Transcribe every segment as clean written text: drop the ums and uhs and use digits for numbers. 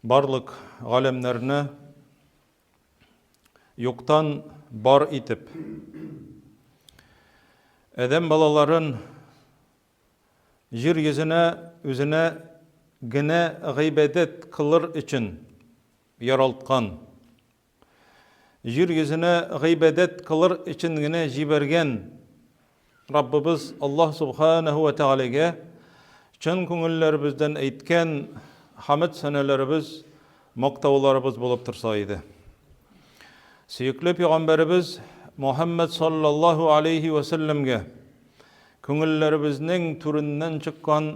Барлык галәмнәрне юктан бар итеп, адәм балаларын җир йөзенә үзенә генә гыйбадәт кылыр өчен яралткан, җир йөзенә гыйбадәт кылыр өчен генә җибәргән Раббыбыз Аллаһ Субханаһу ва Тәгаләгә чын күңелләребездән әйткән хамд сәнәләребез, мактауларыбыз булып торса иде. Сөекле пәйгамбәребез Мухаммад саллаллаһу алейхи ва сәлләмгә күңелләребезнең түреннән чыккан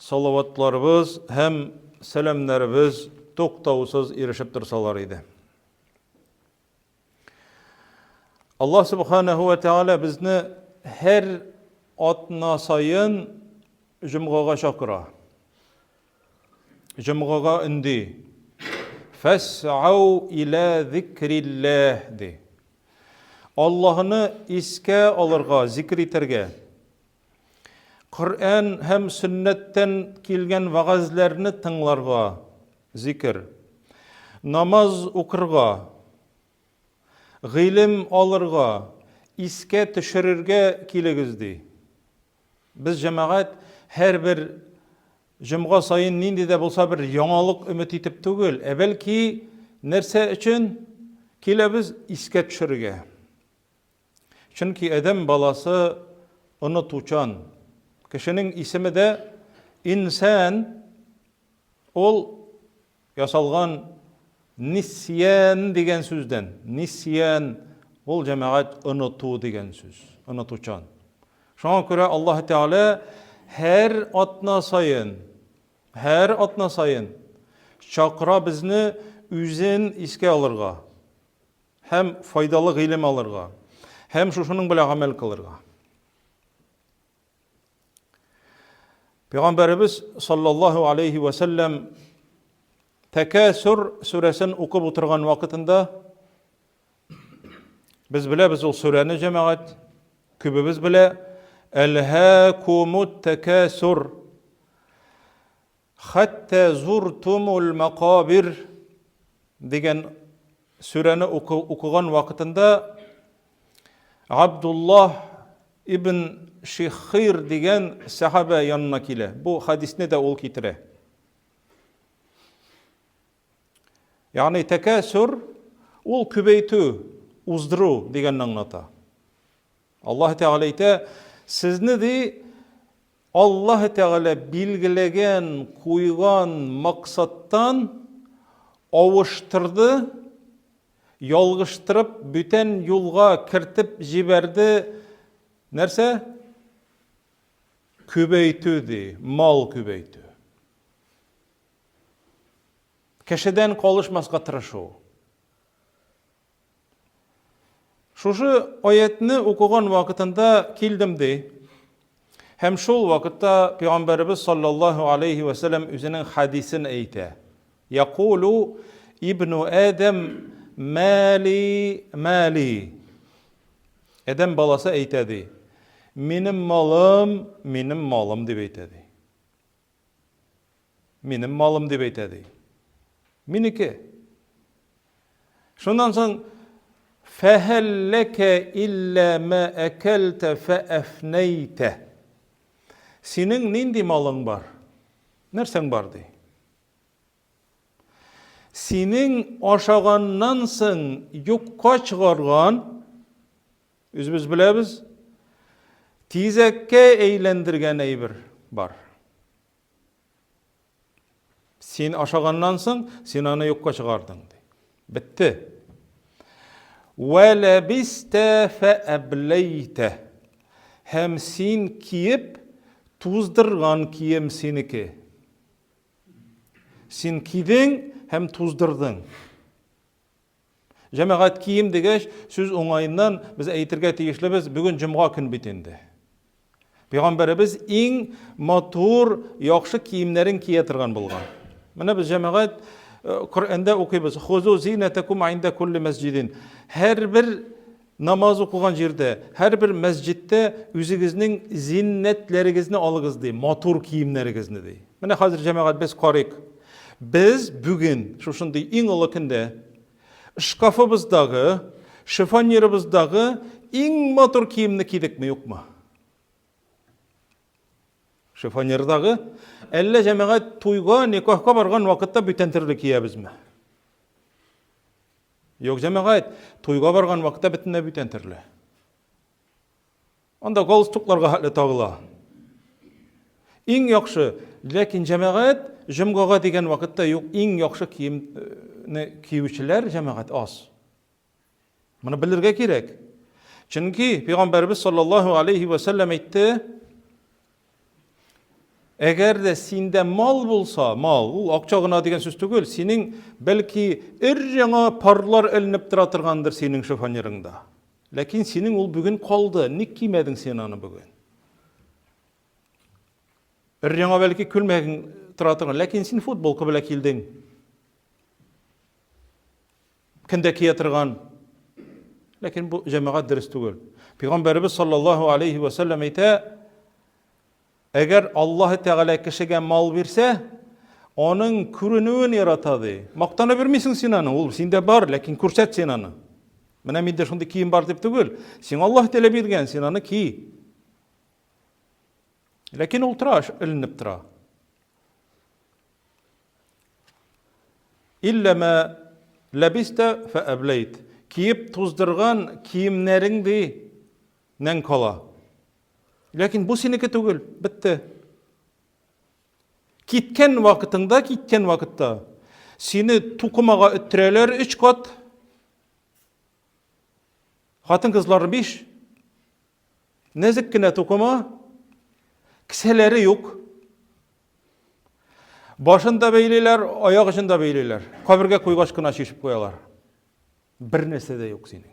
салаватларыбыз һәм сәламнәребез туктаусыз ирешеп торсалар иде. Аллаһ Субханаһу ва Тааля безне һәр атна саен җомгага чакыра. Җомгага өнди. Фәсау иля зикрилләһ ди. Аллаһны искә алырга, зикр итәргә. Коръән һәм сөннәттән килгән вәгазьләрне тыңларга, зикер. Намаз укырга, гыйлем алырга, искә төшерергә килегез, ди. Без җәмәгать һәрбер җомга саен нинди дә булса бер яңалык өмет итеп түгел, ә бәлки нәрсә өчен киләбез искә төшерергә. Чөнки адәм баласы онытучан. Кешенең исеме дә инсан, ул ясалган нисьян дигән сүздән. Нисьян ул җәмәгать оныту дигән сүз, онытучан. Шуңа күрә Аллаһ Тәгалә һәр атна саен, һәр атна саен чакыра безне үзен искә алырга. Һәм файдалы гыйлем алырга, һәм шушының белән гамәл кылырга. Пәйгамбәребез саллаллаһу алейхи ва сәлләм Тәкәсүр сүрәсен укып утырган вакытында без беләбез ул сүрәне җәмәгать, күбебез белә. Әлһәкумут тәкәсүр Хәтта зуртумул макабир дигән сүрәне укыган вакытында Абдуллаһ ибн Шихир дигән сәхабә янына килә. Бу хәдисне дә ул китерә. Ягъни тәкәсүр ул күбәйтү, уздыру дигәнне аңлата. Аллаһ Тәгалә әйтә, сезне ди Аллаһ Тәгалә билгеләгән, куйган максаттан авыштырды, ялгыштырып, бүтән юлга кертеп җибәрде. Нәрсә? Күбәйтү ди, мал күбәйтү. Кешедән калышмаска тырышу. Шушы аятны укыган вакытында килдем ди. Һәм шул вакытта Пәйгамбәребез саллаллаһу алейхи ва сәлләм үзенең хадисен әйтә. Якулу ибну Адам мали мали. Адәм баласы әйтә ди. Минем малым, минем малым дип әйтә ди. Минем малым дип әйтә ди. Минеке. Шуннан соң фәһәлләкә илля ма әкәлтә фәәфнәйтә. Синең нинди малың бар? Нәрсәң бар ди? Синең ашаганнан соң юкка чыгарган, үзебез беләбез, тизәккә әйләндергән әйбер бар. Син ашаганнан соң, син аны юкка чыгардың, ди. Бетте. Вәләбистә фәәбләйтә. Һәм син киеп, туздырган кием синеке. Син кидең һәм туздырдың. Җәмәгать кием дигәч, сүз уңаеннан без әйтергә тиешлебез, бүген җомга көн бит инде. Пәйгамбәребез иң матур, яхшы киемнәрен кия торган булган. Менә без җәмәгать э, Коръәндә укыйбыз. Хузу зинатакум инда кулли мәсҗидин. Һәрбер намаз укыган җирдә, һәрбер мәсҗидтә үзегезнең зиннәтләрегезне алыгыз ди, матур киемнәрегезне ди. Менә хәзер җәмәгать без карыйк. Без бүген шушындый иң олы көндә шкафыбыздагы, шифоньерыбыздагы иң матур киемне кидекме, юкмы? Шифоньердагы әллә җәмәгать туйга, никахка барган вакытта бүтән төрле киябезме? Юк, җәмәгать, туйга барган вакытта бөтенләй бүтән төрле. Анда галстукларга хәтле тагыла. Иң яхшы, ләкин җәмәгать җомгага дигән вакытта юк, иң яхшы киемне киючеләр җәмәгать аз. Моны белергә кирәк. Чөнки пәйгамбәребез саллаллаһу алейхи ва сәлләм әйтте, Әгәр дә синдә мал булса, мал, ул акча гына дигән сүз түгел, синең бәлки өр-яңа парлар эленеп тора торгандыр синең шифонерыңда. Ләкин синең ул бүген калды, ник кимәдең син аны бүген? Өр-яңа бәлки күлмәгең тора торган, ләкин син футболка белән килдең. Көндә кия торган. Ләкин бу җәмәгать дөрес түгел. Пәйгамбәребез саллаллаһу алейхи ва сәлләм әйтә, әгәр Аллаһ Тәгалә кешегә мал бирсә, аның күренүен ярата ди. Мактана бирмисең син аны, ул синдә бар, ләкин күрсәт син аны. Менә миндә шундый кием бар дип түгел. Сиңа Аллаһ Тәгалә биргән, син аны ки. Ләкин ул тора, эленеп тора. Илля мә ләбистә фәәбләйт. Киеп туздырган киемнәрең ди, нән кала. Ләкин бу синеке түгел, бетте. Киткән вакытыңда, киткән вакытта сине тукымага өттерәләр өч кат. Хатын-кызлар биш. Нәзек кенә тукыма, кесәләре юк. Башын да бәйлиләр, аяк очын да бәйлиләр. Кабергә куйгач кына чишеп куялар. Бер нәрсә дә юк синең.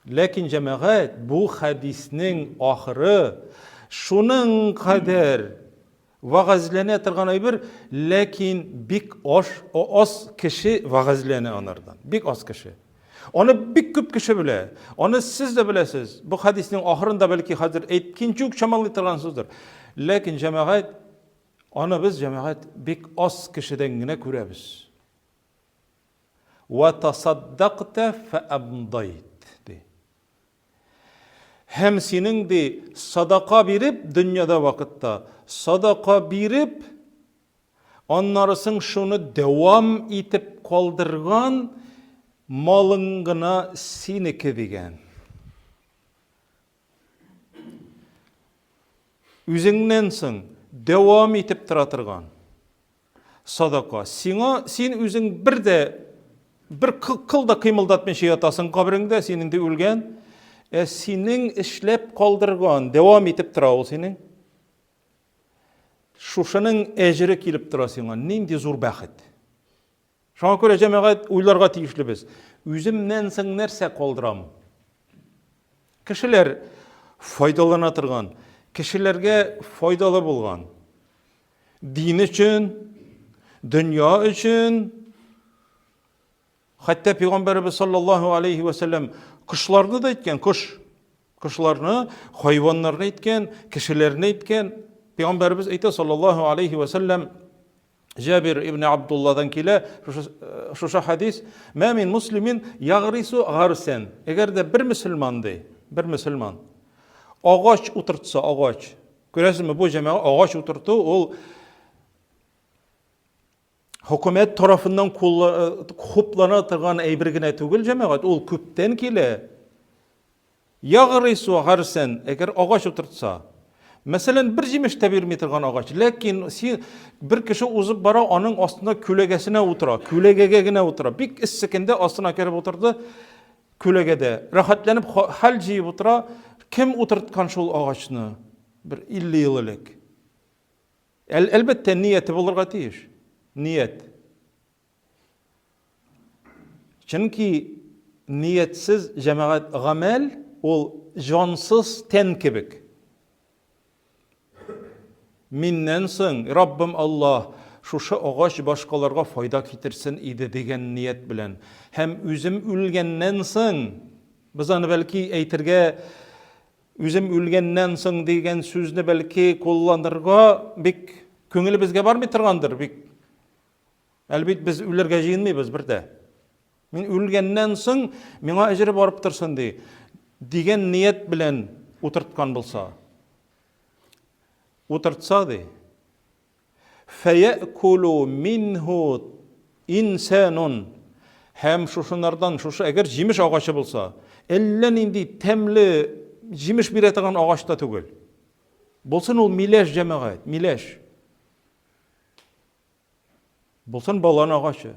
Ләкин җәмәгать бу хәдиснең ахыры шуның кадәр вәгазьләнә торган әйбер, ләкин бик аш, аз кеше вәгазьләнә анардан. Бик аз кеше. Аны бик күп кеше белә. Аны сез дә беләсез. Бу хәдиснең ахырында бәлки хәзер әйткәнче үк чамалый торган сүздер. Ләкин җәмәгать аны без җәмәгать бик аз кешедән генә күрәбез. Ва тасаддакта фа амдайт ди. Һәм синең ди садака биреп дөньяда вакытта садака биреп Аннарысын шуны дәвам итеп калдырган малың гына синеке дигән. Үзеңнән соң дәвам итеп тора торган садака. Сиңа син үзең бер дә бер кыл да кыймылдатмыйча ятасың кабереңдә, син инде үлгән. Ә синең эшләп калдырган, дәвам итеп тора ул синең. Шушының әҗере килеп тора сиңа. Нинди зур бәхет. Шуңа күрә җәмәгать уйларга тиешлебез. Үземнән соң нәрсә калдырам? Кешеләр файдалана торган, кешеләргә файдалы булган. Дин өчен, дөнья өчен, Хәтта пәйгамбәребез саллаллаһу алейхи ва сәлләм кошларны да әйткән, кош. Кошларны, хайваннарны әйткән, кешеләрне әйткән. Пәйгамбәребез әйтә саллаллаһу алейхи ва сәлләм Җабир ибн Абдулладан килә шушы, э, шушы хадис, "Ма мин муслимин ягрису гарсен." Әгәр дә бер мөселман ди, бер мөселман агач утыртса, агач. Күрәсезме, бу җәмәгать агач утырту ул Хөкүмәт тарафыннан хуплана торган әйбер генә түгел, җәмәгать, ул күптән килә. Ягрису гарсән, әгәр агач утыртса. Мәсәлән, бер җимеш тә бирми торган агач, ләкин син бер кеше узып бара, аның астында күләгәсенә утыра, күләгәгә генә утыра. Бик эссе көндә астына кереп утырды, күләгәдә. Рәхәтләнеп хәл җыеп утыра. Кем утырткан шул агачны? Бер 50 ел элек. Әл, әлбәттә, нияте булырга тиеш. Ният. Чөнки ниятсез җәмәгать гамәл ул җансыз тән кебек. Миннән соң, Раббым Аллаһ, шушы агач башкаларга файда китерсен иде дигән ният белән. Һәм үзем үлгәннән соң, без аны бәлки әйтергә Үзем үлгәннән соң дигән сүзне бәлки кулланырга бик күңелебезгә бармый торгандыр бик. Әлбит без үләргә җыенмыйбыз бер дә. Мин үлгәннән соң миңа әҗере барып торсын ди. Дигән ният белән утырткан булса. Утыртса ди. Фәякулу минһу инсанун. Һәм шушынардан, шушы әгәр җимеш агачы булса, әллә нинди тәмле җимеш бирә торган агач та түгел. Булсын ул миләш җәмәгать, миләш. Булсын балан агачы.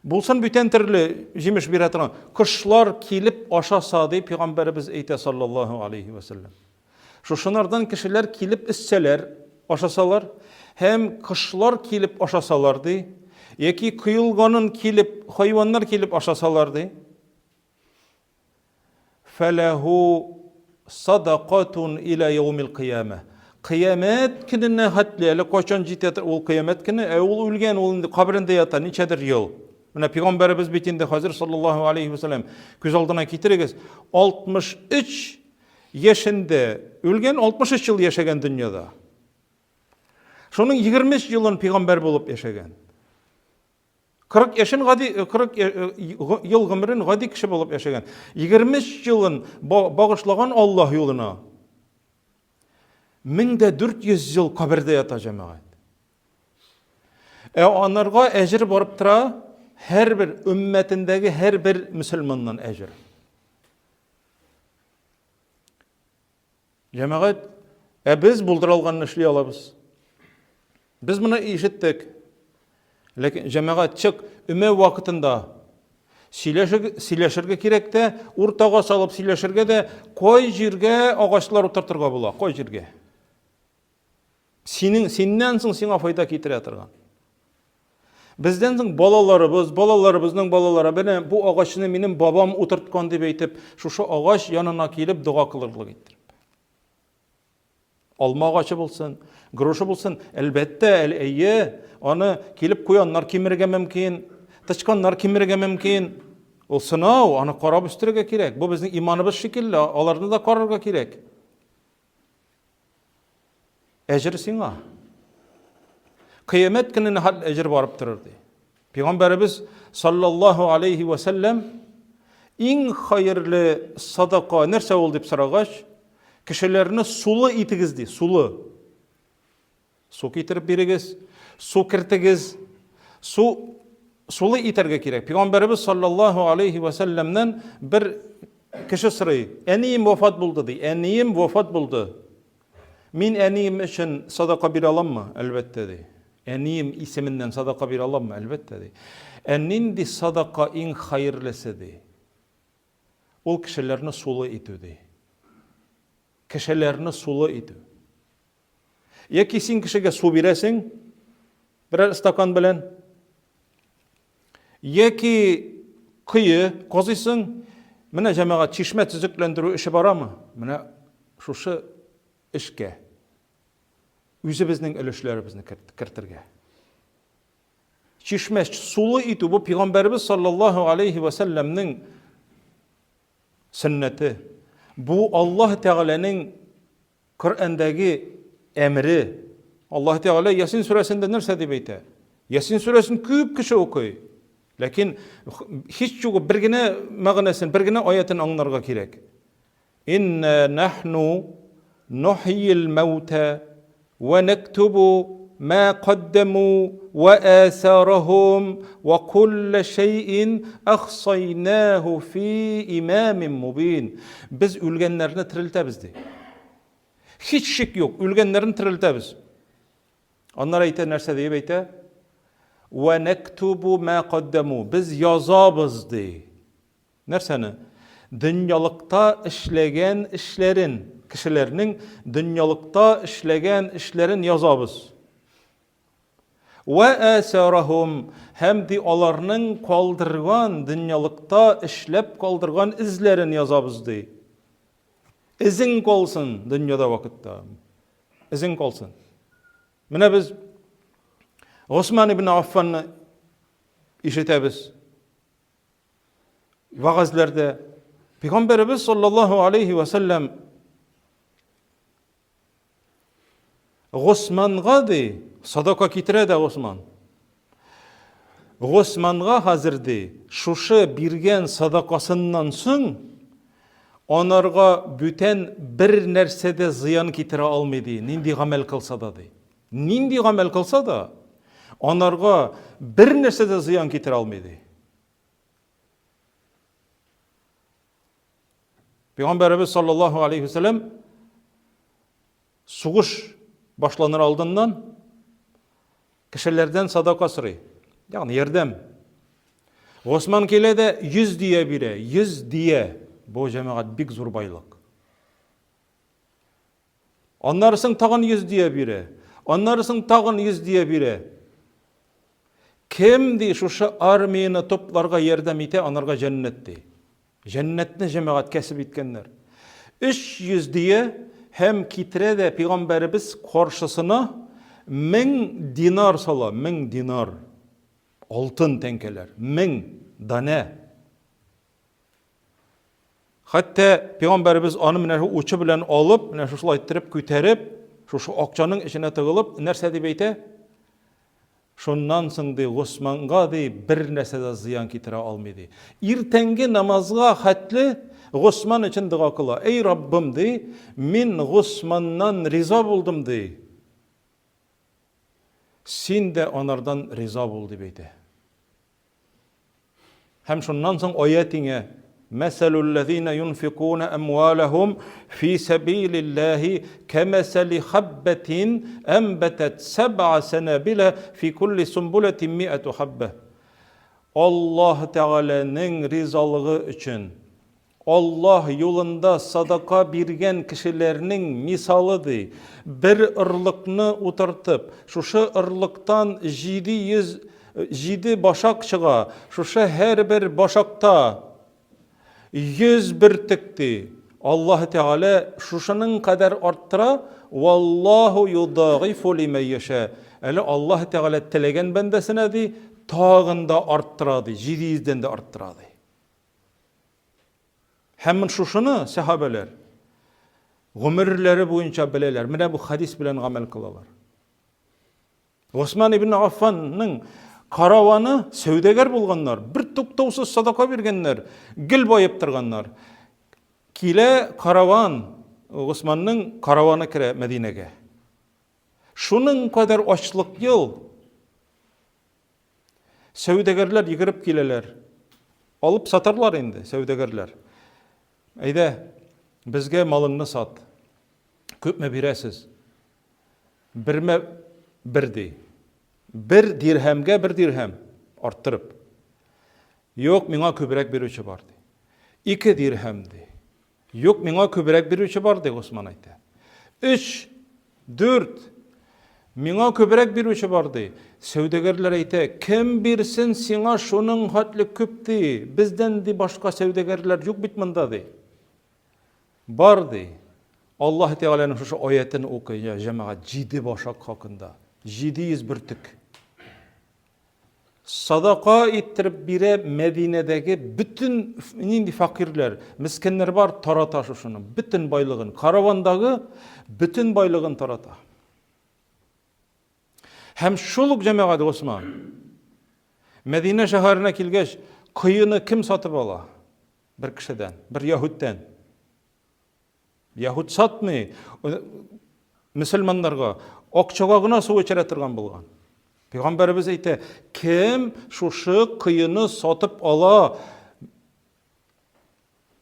Булсын бүтән төрле җимеш бирә торган. Кошлар килеп ашаса, ди пәйгамбәребез әйтә саллаллаһу алейхи ва сәлләм. Шушынардан кешеләр килеп эчсәләр, ашасалар, һәм кошлар килеп ашасалар, ди, яки коелганын килеп, хайваннар килеп ашасалар, ди. Фәләһу садакатун иля яумил кыямә. Кыямәт көненә хәтле, әле кайчан җитә ул кыямәт көне, ә ул үлгән, ул инде каберендә ята ничәдер ел. Менә пәйгамбәребез бит инде хәзер саллаллаһу алейхи ва сәлләм, күз алдына китерегез, 63 яшендә үлгән, 63 ел яшәгән дөньяда. Шуның 23 елын пәйгамбәр булып яшәгән. 40 яшен гади 40 ел гомерен гади кеше булып яшәгән. 23 елын багышлаган Аллаһ юлына. 1400 ел кабердә ята җәмәгать. Ә анарга әҗер барып тора һәрбер өммәтендәге һәрбер мөселманнан әҗер. Җәмәгать, ә без булдыра алганны эшли алабыз. Без моны ишеттек. Ләкин җәмәгать чык өмә вакытында сөйләшергә, сөйләшергә кирәк тә, уртага салып сөйләшергә дә, кай җиргә агачлар утыртырга була, кай җиргә. Синең, синнән соң сиңа файда китерә торган. Бездән соң балаларыбыз, балаларыбызның балалары, менә бу агачны минем бабам утырткан дип әйтеп, шушы агач янына килеп дога кылырлык иттереп. Алма агачы булсын, груша булсын, әлбәттә, әйе, аны килеп куяннар кимерергә мөмкин, тычканнар кимерергә мөмкин. Ул сынау, аны карап үстерергә кирәк. Бу безнең иманыбыз шикелле, аларны да карарга кирәк. Әҗер сиңа. Кыямәт көненә хәл әҗер барып торыр ди. Пәйгамбәребез саллаллаһу алейхи ва сәлләм иң хәерле садака нәрсә ул дип сорагач, кешеләрне сулы итегез ди, сулы. Су китереп бирегез, су кертегез. Су сулы итәргә кирәк. Пәйгамбәребез саллаллаһу алейхи ва сәлләмнән бер кеше сорый, әнием вафат булды ди. Әнием вафат булды. Мин әнием өчен садака бирә аламмы? Әлбәттә ди. Әнием исеменнән садака бирә аламмы? Әлбәттә ди. Ә нинди садака иң хәерлесе ди? Ул кешеләрне сулы итү ди. Кешеләрне сулы итү. Яки син кешегә су бирәсең, берәр стакан белән, яки кое казыйсың, менә җәмәгать чишмә төзекләндерү эше барамы? Менә шушы эшкә үзебезнең өлешләребезне кертергә. Чишмә сулы итү бу пәйгамбәребез саллаллаһу алейхи ва сәлләмнең сөннәте. Бу Аллаһ Тәгаләнең Коръәндәге әмере. Аллаһ Тәгалә Ясин сүрәсендә нәрсә дип әйтә? Ясин сүрәсен күп кеше укый. Ләкин һич югы бер генә мәгънәсен, бер генә аятын аңларга кирәк. Инна нахну нухйил маута ва нактубу ма каддаму ва асарахум ва кулла шәйин ахсайнаху фи имамин мубин. Без үлгәннәрне терелтәбез ди. Һич шик юк, үлгәннәрне терелтәбез. Аннары әйтә нәрсә диеп әйтә? Ва нактубу ма каддаму. Без язабыз ди. Нәрсәне? Дөньялыкта эшләгән эшләрен, кешеләрнең дөньялыкта эшләгән эшләрен язабыз. Вә әсәрахум һәм ди аларның калдырган дөньялыкта эшләп калдырган эзләрен язабыз ди. Эзең калсын дөньяда вакытта. Эзең калсын. Менә без Госман ибн Аффанны ишетәбез. Вәгазьләрдә Пәйгамбәребез саллаллаһу алейхи ва сәлләм. Госманга ди, садака китерә дә Госман. Госманга хәзер ди, шушы биргән садакасыннан соң анарга бүтән бер нәрсә дә зыян китерә алмый ди, нинди гамәл кылса да ди. Нинди гамәл кылса да, анарга бер нәрсә дә зыян китерә алмый ди. Пәйгамбәребез саллаллаһу алейхи вәсәләм Сугыш башланыр алдыннан кешеләрдән садака сорый. Ягъни ярдәм. Госман килә дә 100 дия бирә, 100 дия. Бу җәмәгать бик зур байлык. Аннары соң тагын 100 дия бирә. Аннары соң тагын 100 дия бирә. Кем ди шушы армияне топларга ярдәм итә, анарга җәннәт ди. Җәннәтне җәмәгать кәсеп иткәннәр. 300 дия һәм китерә дә пәйгамбәребез каршысына 1000 динар сала, 1000 динар. Алтын тәңкәләр, 1000 данә. Хәтта пәйгамбәребез аны менә шу учы белән алып, менә шушылай иттереп күтәреп, шушы акчаның эченә тыгылып, нәрсә дип әйтә? Шуннан соң, ди, Госманга, ди, бер нәрсә дә зыян китерә алмый, ди. Иртәнге намазга хәтле Госман өчен дога кыла. Эй, Раббым, ди, мин Госманнан риза булдым, ди. Син дә анардан риза бул, дип әйтә. Һәм шуннан соң аять иңә. Мәсәлүлләзина юнфикуна әмваләһум фи сәбилилләһи кәмәсәли хаббәтин әнбәтәт сәб'a сәнәбилә фи кулли сумбуләтин миәту хаббә. Аллаһ Тәгаләнең ризалыгы өчен Аллаһ юлында садака биргән кешеләрнең мисалы, ди, бер орлыкны утыртып, шушы орлыктан 707 башак чыга, шушы һәрбер башакта 100 бөртек, ди. Аллаһ Тәгалә шушының кадәр арттыра, Валлаһу юдагыйфу лимән яшә. Әле Аллаһ Тәгалә теләгән бәндәсенә, ди, тагын да арттыра, ди, 700 дән дә арттыра, ди. Һәм шушыны сәхабәләр гомерләре буенча беләләр. Менә бу хадис белән гамәл кылалар. Госман ибн Аффанның караваны сәүдәгәр булганнар, бер туктаусыз садака биргәннәр, гел баеп торганнар. Килә караван, Госманның караваны керә Мәдинәгә. Шуның кадәр ачлык ел, Сәүдәгәрләр йөгереп киләләр. Алып сатарлар инде, сәүдәгәрләр. Әйдә, безгә малыңны сат. Күпме бирәсез? Бермә бер ди. Бер дирһәмгә бер дирһәм арттырып. Юк, миңа күбрәк бирүче бар ди. Ике дирһәм ди. Юк, миңа күбрәк бирүче бар, ди Госман әйтә. Өч, дүрт, миңа күбрәк бирүче бар, ди. Сәүдәгәрләр әйтә, кем бирсен сиңа шуның хәтле күп, ди. Бездән, ди, башка сәүдәгәрләр юк бит монда, ди. Бар, ди. Аллаһ Тәгаләнең шушы аятен укый, я җәмәгать, җиде башак хакында. 700 бөртек. Садака иттереп бирә Мәдинәдәге бөтен нинди факирләр, мескеннәр бар, тарата шушыны, бөтен байлыгын, каравандагы бөтен байлыгын тарата. Һәм шул ук җәмәгать Госман Мәдинә шәһәренә килгәч, коены кем сатып ала? Бер кешедән, бер яһүдтән. Яһүд сатмый, мөселманнарга акчага гына су эчерә торган булган. Пәйгамбәребез әйтә, кем шушы коены сатып ала,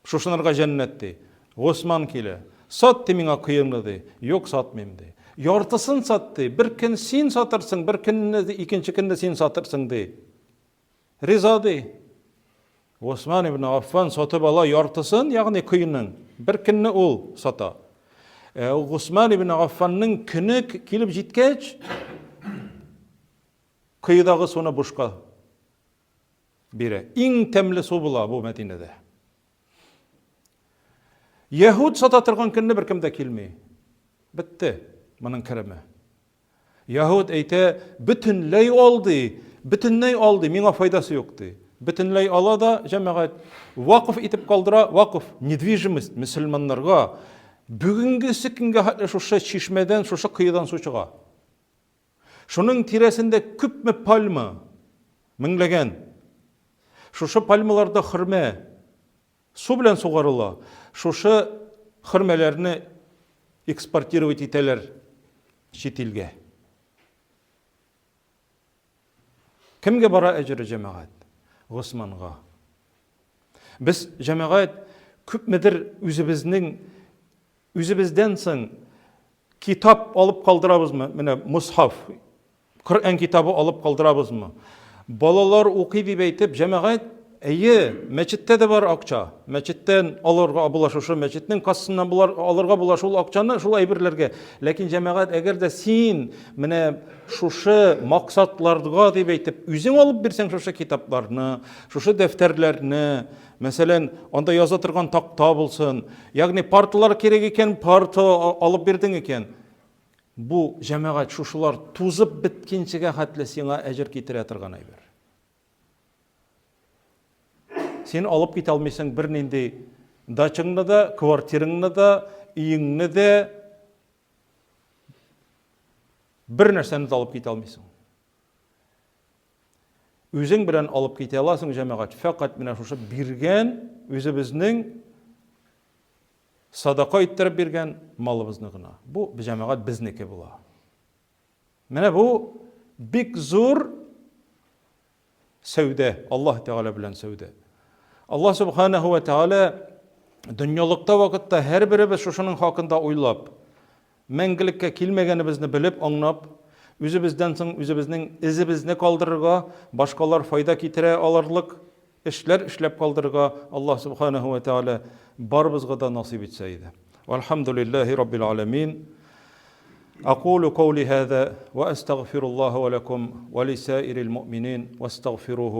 шушынырга җәннәт ди. Госман килә. Сат ди миңа коеңны ди. Юк, сатмыйм ди. Яртысын сат ди. Бер көн син сатырсың, бер көнне икенче көнне син сатырсың ди. Риза ди. Госман ибн Аффан сатып ала яртысын, ягъни көйнең. Бер көнне ул сата. Ә Госман ибн Аффанның көне килеп җиткәч, коедагы суны бушка бирә. Иң тәмле су була бу Мәдинәдә. Яһүд сата торган көнне беркем дә килми. Бетте моның кереме. Яһүд әйтә, бөтенләй ал ди, бөтенләй ал ди, миңа файдасы юк ди. Бөтенләй ала да, җәмәгать, вакыф итеп калдыра, вакыф, недвижимость мөселманнарга. Бүгенгесе көнгә хәтле шушы чишмәдән, шушы коедан су чыга. Шуның тирәсендә күпме пальма, меңләгән. Шушы пальмаларда хөрмә, су белән сугарыла. Шушы хөрмәләрне экспортировать итәләр чит илгә. Кемгә бара әҗере, җәмәгать? Госманга. Без, җәмәгать, күпмедер үзебезнең үзебездән соң китап алып калдырабызмы? Менә мусхаф, Коръән китабы алып калдырабызмы? Балалар укый дип әйтеп, җәмәгать, әйе, мәчеттә дә бар акча. Мәчеттән алырга була шушы мәчетнең кассасыннан булар, алырга була шул акчаны, шул әйберләргә. Ләкин җәмәгать, әгәр дә син менә шушы максатларга дип әйтеп, үзең алып бирсәң шушы китапларны, шушы дәфтәрләрне, мәсәлән, анда яза торган такта булсын, ягъни парталар кирәк икән, парта алып бирдең икән. Бу җәмәгать шушылар тузып беткенчегә хәтле сиңа әҗер китерә торган әйбер. Син алып китә алмыйсың бернинди дачаңны да, квартираңны да, өеңне дә, бер нәрсәне дә алып китә алмыйсың. Үзең белән алып китә аласың, җәмәгать, фәкать менә шушы биргән үзебезнең садака иттереп биргән малыбызны гына. Бу җәмәгать безнеке була. Менә бу бик зур сәүдә, Аллаһ Тәгалә белән сәүдә. Аллаһ Субханаһу ва Тәгалә дөньялыкта вакытта һәрберебез шушының хакында уйлап, мәңгелеккә килмәгәнебезне белеп, аңлап, үзебездән соң үзебезнең эзебезне калдырырга, башкалар файда китерә алырлык эшләр эшләп калдырырга Аллаһ Субханаһу ва Тәгалә барыбызга да насыйп итсә иде. Вальхамдулиллаһи раббил аламин. أقول قولي هذا وأستغفر الله ولكم ولسائر المؤمنين واستغفروه.